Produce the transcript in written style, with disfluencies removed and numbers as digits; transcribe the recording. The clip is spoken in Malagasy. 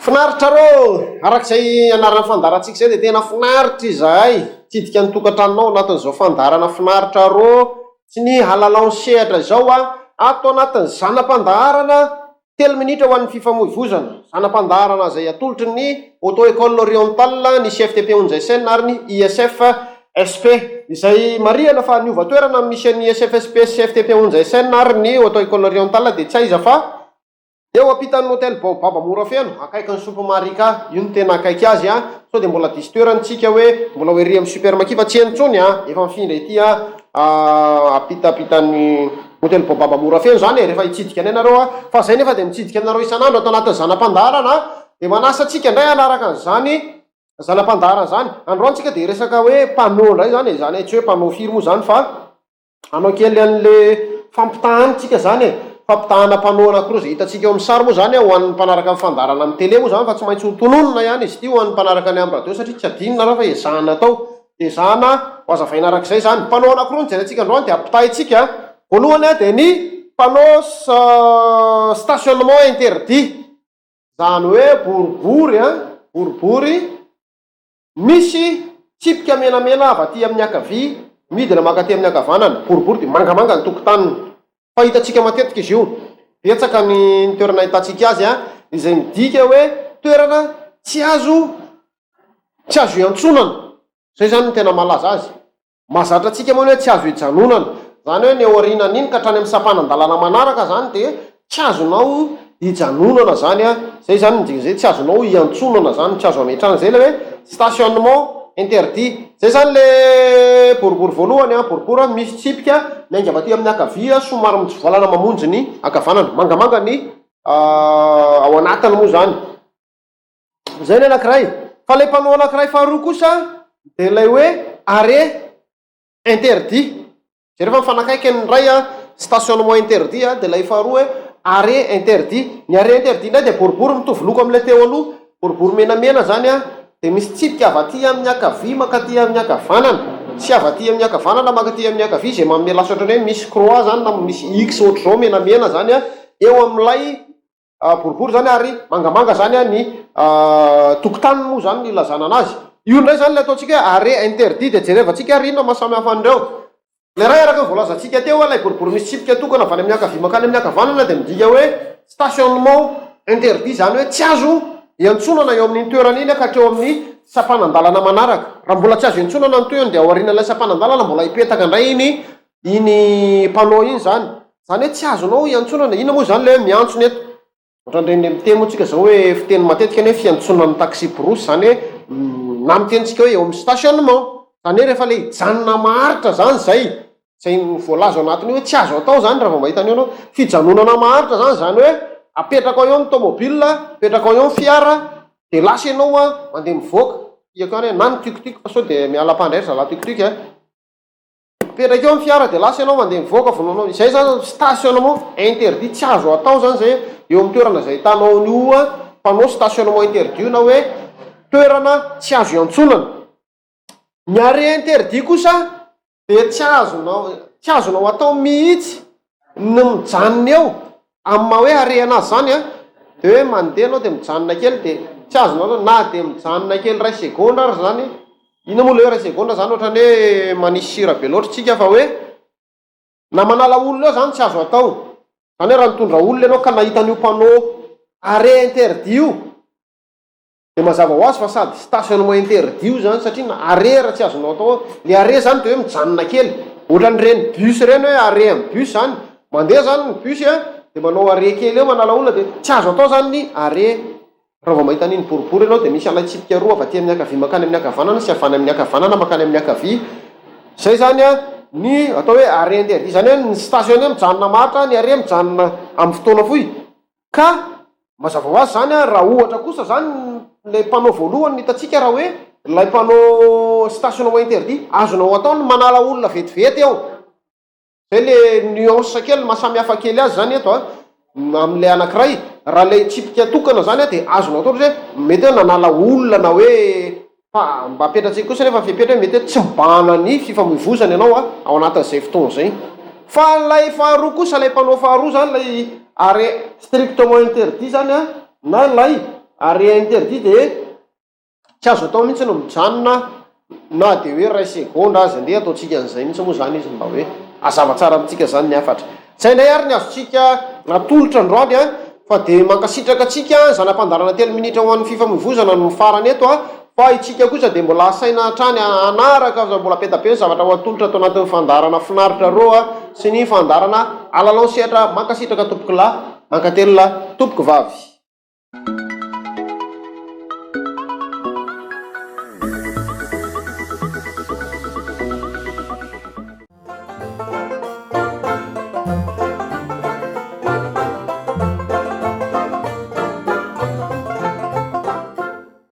Finaritra rô! Araka izay anaran'ny fandaharantsika izay dia tena finaritra izahay mitsidika ny tokantranonao anatin'izao fandaharana finaritra rô sy ny halalao ny sehatra izao a! Ato anatin'ny zana-pandaharana telo minitra ho an'ny fifamoivozana, zana-pandaharana izay atolotry ny Auto Ecole Orientale, ny CFTP Onja SN ary ny ISF SP. Izay marihana fa niova toerana amin'ny misy an'ny ISF SP sy CFTP Onja SN ary ny Auto Ecole Orientale dia tsy aiza fa Eo ampitan'ny Hotel Baobab Morafeno, akaikin'ny Soupe Marika, io no tena akaiky azy an, sao dia mbola diso toerana tsika hoe mbola ho ery amin'ny Super Maki fa tsy eny intsony an, efa mifindra ety an, ampitampitan'ny Hotel Baobab Morafeno izany e, rehefa hitsidika anay nareo an, fa zay nefa dia mitsidika anareo isan'andro ato anatin'ny zana-pandaharana an, dia manasa antsika indray hanaraka an'izany zana-pandaharana izany, androany tsika dia hiresaka hoe panneau indray izany e, izany hoe tsy hoe panneau firy moa izany fa. Hanao kely an'le fampitahana tsika zany e, fampitahana panneau anakiroa izay hitantsika eo amin'ny sary moa zany ho an'ny mpanaraka ny fandaharana amin'ny télé moa zany fa tsy maintsy ho tononina ihany izy ity ho an'ny mpanaraka ny amin'ny radio satria tsy adinonareo fa ezahana atao dia ezahana ho azavaina arak'izay zany. Panneau anakiroa no jerentsika androany dia ampitahaintsika, voalohany dia ny panneau stationnement interdit, izany hoe boribory an, boribory. Misy tsipika menamena avy aty amin'ny ankavia midina mankaty amin'ny ankavanana, boribory dia mangamanga ny tokotaniny. Fahitantsika matetika izy io. Betsaka ny toerana ahitantsika azy izay midika hoe toerana tsy azo tsy azo iantsonana. Izay izany no tena mahalaza azy. Mahazatra antsika moa ny hoe tsy azo ijanonana. Izany hoe ny ao aorianan'iny ka hatrany amin'ny sampanan-dalana manaraka izany dia tsy azonao ijanonana izany an. Izay izany ny dikan'izay, tsy azonao iantsonana izany, tsy azo ametrahana. Izay ilay hoe stationnement interdit. Izay izany ilay boribory voalohany an, boribory misy tsipika miainga avy aty amin'ny ankavia somary mitsivalana mamonjy ny ankavanana. Mangamanga ny ao anatiny moa izany. Izay ny anankiray. Fa ilay panneau anankiray faharoa kosa dia ilay hoe arrêt interdit. Jereo fa mifanakaiky ny iray an, stationnement interdit an, dia ilay faharoa hoe arrêt interdit. Ny arrêt interdit indray dia boribory mitovy loko amin'ilay teo aloha, boribory menamena izany an, dia misy tsipika avy aty amin'ny ankavia mankaty amin'ny ankavanana, sy avy aty amin'ny ankavanana mankaty amin'ny ankavia, izay manome lasa ohatran'ny hoe misy croix izany na misy X ohatr'izao menamena izany an, eo amin'ilay Boribory zany ary mangamanga zany ny tokotaniny moa zany ny ilazana anazy. Io indray zany ilay ataontsika hoe arrêt interdit dia jerevantsika ary inona maha samy hafa an'ireo. Ilay iray araka ny voalazantsika teo ilay boribory misy tsipika tokana avy any amin'ny ankavia mankany amin'ny ankavanana dia midika hoe stationnement interdit izany hoe tsy azo iantsonana eo amin'iny toerana iny ka hatreo amin'ny sampanan-dalana manaraka. Raha mbola tsy azo iantsonana ny tohiny dia ao aorianan'ilay sampanan-dalana mbola hipetaka indray iny Iny panneau iny izany, izany hoe tsy azonao iantsonana, inona moa izany ilay hoe miantsona eto? Ohatran'ireny le miteny moa tsika izao hoe fiteny matetika ny hoe fiantsonan'ny taxi brousse, izany hoe na miteny tsika hoe eo amin'ny stationnement, izany hoe rehefa ilay hijanona maharitra izany izay, izay voalaza ao anatin'io hoe tsy azo atao izany raha vao mahita an'io ianao, fijanonana maharitra izany, izany hoe apetrakao eo ny tomobile, apetrakao eo ny fiara, dia lasa ianao an, mandeha mivoaka, tiako ihany hoe na ny tuc tuc fa sao dia miala am-pandray ry zalahy tuc tuc a. Mipetraka eo ny fiara dia lasa ianao mandeha mivoaka vao nanao, izay zany stationnement interdit, tsy azo atao zany zay eo amin'ny toerana izay ahitanao an'io panneau stationnement interdit io na hoe toerana tsy azo iantsonana. Ny arrêt interdit kosa dia tsy azonao tsy azonao atao mihitsy ny mijanona eo amin'ny maha hoe arrêt anazy zany an, dia hoe mandeha ianao dia mijanona kely dia tsy azonao atao na dia mijanona kely iray segondra ary zany, inona moa ilay hoe iray segondra zany ohatran'ny hoe manisy sira be loatra tsika fa hoe na manala olona eo zany tsy azo atao, zany hoe raha nitondra olona ianao ka nahita an'io panneau arrêt interdit io, Dia mazava ho azy fa sady stationnement interdit io zany satria na arrêt raha tsy azonao atao, le arrêt zany dia hoe mijanona kely, ohatran'ireny bus ireny hoe arrêt amin'ny bus zany, mandeha zany ny bus a, dia manao arrêt kely eo manala olona dia tsy azo atao zany ny arrêt, raha vao mahita an'iny boribory ianao dia misy an'ilay tsipika roa avy aty amin'ny ankavia mankany amin'ny ankavanana sy avy any amin'ny ankavanana mankany amin'ny ankavia, zay zany a ny atao hoe arrêt interdit, zany hoe ny stationner mijanona maharitra, ny arrêt mijanona amin'ny fotoana fohy. Ka mazava ho azy zany an, raha ohatra kosa zany ilay panneau voalohany no hitantsika raha hoe ilay panneau stationnement interdit, azonao atao ny manala olona vetivety eo, zay le nuance kely maha samy hafa kely azy zany eto an, amin'ilay anankiray, raha ilay tsipika tokana zany an de azonao atao ohatra hoe mety hoe nanala olona na hoe Fa mba apetratsika kosa nefa ny fepetra hoe mety hoe tsy mibahana ny fifamoivozana ianao a, ao anatin'izay fotoana izay. Fa ilay faharoa kosa, ilay panneau faharoa izany, ilay arrêt strictement interdit izany a, na ilay. Ary interdit dia tsy azo atao mihitsy ny mijanona na dia hoe iray segondra aza. Andeha ataontsika an'izay mihitsy moa izany izy mba hoe hazava tsara amintsika izany ny hafatra. Izay indray ary ny azontsika atolotra androany an, fa dia mankasitraka antsika zana-pandaharana telo minitra ho an'ny fifamoivozana no mifarana eto an, fa itsika kosa dia mbola asaina hatrany hanaraka fa mbola be dia be ny zavatra ho atolotra ato anatin'ny fandaharana finaritra roa sy ny fandaharana alalao ny sehatra. Mankasitraka tompokolahy, mankatelina tompokovavy.